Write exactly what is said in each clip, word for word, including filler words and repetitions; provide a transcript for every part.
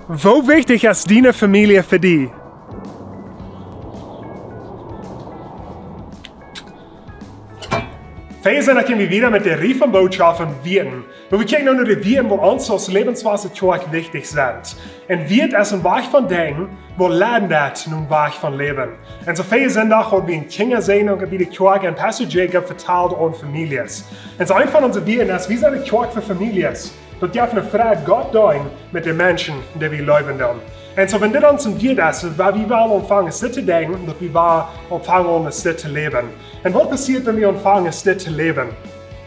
Woo wichtich es diene Famielje fa die? Fa Sindach gonen wie wieda met de Rieej von Bootschoften von Wieet. Wua wie kjikjen no de Wieet, waut ons aus Lebenswasser Kjoakj wichtich sent. Un Wieet es een Wajch von Denkjen, waut leiden deit no een Wajch von Läwen. Un soo fa Sindach haud wie een Kjinjaseenen bie de Kjoakj un Pastor Jacob vetald aun Famieljes. Un soo eent von onse Wieet es, wie sent eene Kjoakj fa Famieljes. Daut jeft eene Freid, Gott deenen met de Menschen, dee wie leewen doonen. Un soo, wan dit ons een Wiet es, wua wie wellen aunfangen, es dit to denkjen, daut wie wellen aunfangen, es dit to läwen. Un waut passieet, wan wie aunfangen, es dit to läwen?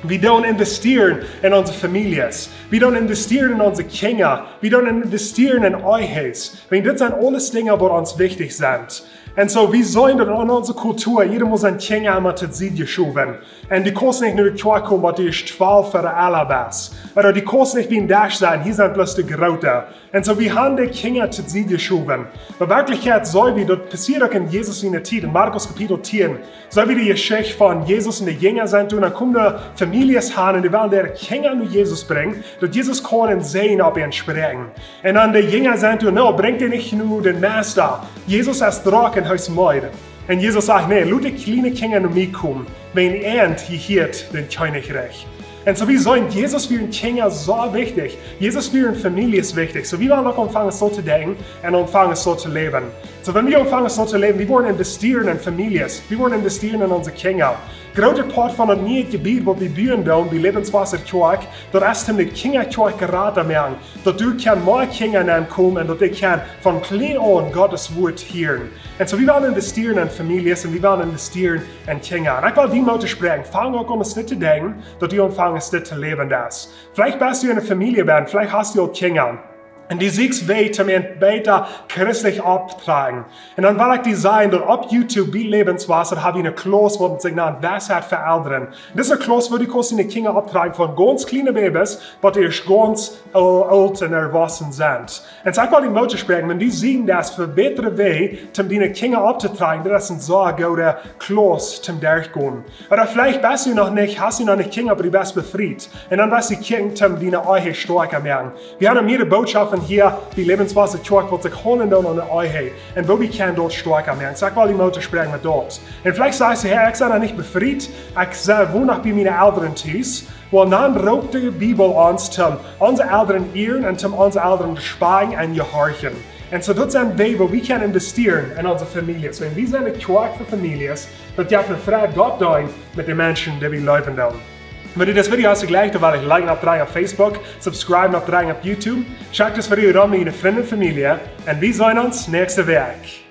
Wie doonen investieren en onse Famieljes. Wie doonen investieren en onse Kjinja. Wie doonen investieren en Ehes. Wan dit sent aules Dinja, waut ons wichtich sent. Un soo, wie seenen daut en onse Kultua, jieda mott siene Kjinja emma to Sied jeschowen. Un du kaust nich no de Kjoakj komen, bat du twalf ooda elf best. Ooda du kaust nich biem Desch sennen, hia sent bloos de Groote. Un soo, wie haben de Kjinja to Sied jeschowen. Oba en Werkjlichkjeit, soo aus daut passieet uk en Jesus siene Tiet, en Markus Kapitel tieen, soo aus de Jeschicht von Jesus un de Jinja sent, dan kjeemen de Famieljes aun un dee wellen äare Kjinja no Jesus brinjen, daut Jesus kaun een Säajen opp an spräakjen. Un dan de Jinja sent, no, brinjt dee nich no dän Meista. Jesus es drock un hee es meed. Un Jesus sajcht: "Nä, lot de kjliene Kjinja no mie komen, wiels an dee jehieet daut Kjennichrikj." Un soo, wie seenen, Jesus wia en Kjinja soo wichtich. Jesus wia en Famieljes wichtich. Soo, wie wellen uk aunfangen soo to denkjen un aunfangen soo to läwen. Soo, wan wie aunfangen soo to läwen, wie woaren investieren en Famieljes. Wie woaren investieren en onse Kjinja. Groote Poat von daut niee Jebied, waut wie buen doonen, bie Lebenswasser Kjoakj, daut es om de Kjinja Kjoakj jrata moaken. Daut doa kjennen mea Kjinja aunkomen un daut dee kjennen von kjlien aun Gott sien Wuat hieren. Un soo, wie wellen investieren en Famieljes un wie wellen investieren en Kjinja. Un ekj well die Moot toospräakjen, fang uk aun, es dit to denkjen, daut du aunfangst, es dit to läwen, daut. Veleicht best du en eene Famielje benne, veleicht hast du aul Kjinja. Un du sitst wiet, om an bäta christlich opptotrajen. Un dan well ekj die sajen, daut opp YouTube bie Lebenswasser hab wie eene Class, waut sikj nant Weisheit fa Elren. Dise Class, wua du kaust diene Kjinja opptrajen von gaunz kjliene Babys, bat dee gaunz o-, oolt un erwossen sent. Un soo ekj well die Moot toospräakjen, wan du sitst, daut es fa bätre Wäaj, om diene Kjinja opptotrajen, daut es een soo goode Class om derchtogonen. Ooda veleicht best du noch nich, hast du noch nich Kjinja, oba du best befriet. Un dan woascht du kjikjen, om diene Ehe stoakja moaken. Wie haben mea Bootschoften hia bie Lebenswasser Kjoakj, waut sikj hoolen doonen aun de Ehe. Un woo wie kjennen daut stoakja moaken. Soo ekj well die Moot toospräakjen met daut. Un veleicht sajchst du: "Hey, ekj sie noch nich befriet. Ekj sie, won noch bie miene Elren tus." Well, dan roopt de Bibel ons om onse Elren to ieren un om onse Elren to respakjten un jehorchen. Un soo, daut sent Wäaj, wua wie kjennen investieren en onse Famieljes. Soo, wie sent eene Kjoakj fa Famieljes, daut jeft eene Freid, Gott deenen met de Menschen, dee wie leewen doonen. Wan die dit Video haft jejlikjt, dan woa ekj liken oppdrekjen opp Facebook, subscriben oppdrekjen opp YouTube, schekj dit Video rom no diene Frind un Famielje, un wie seenen ons näakjste Wäakj.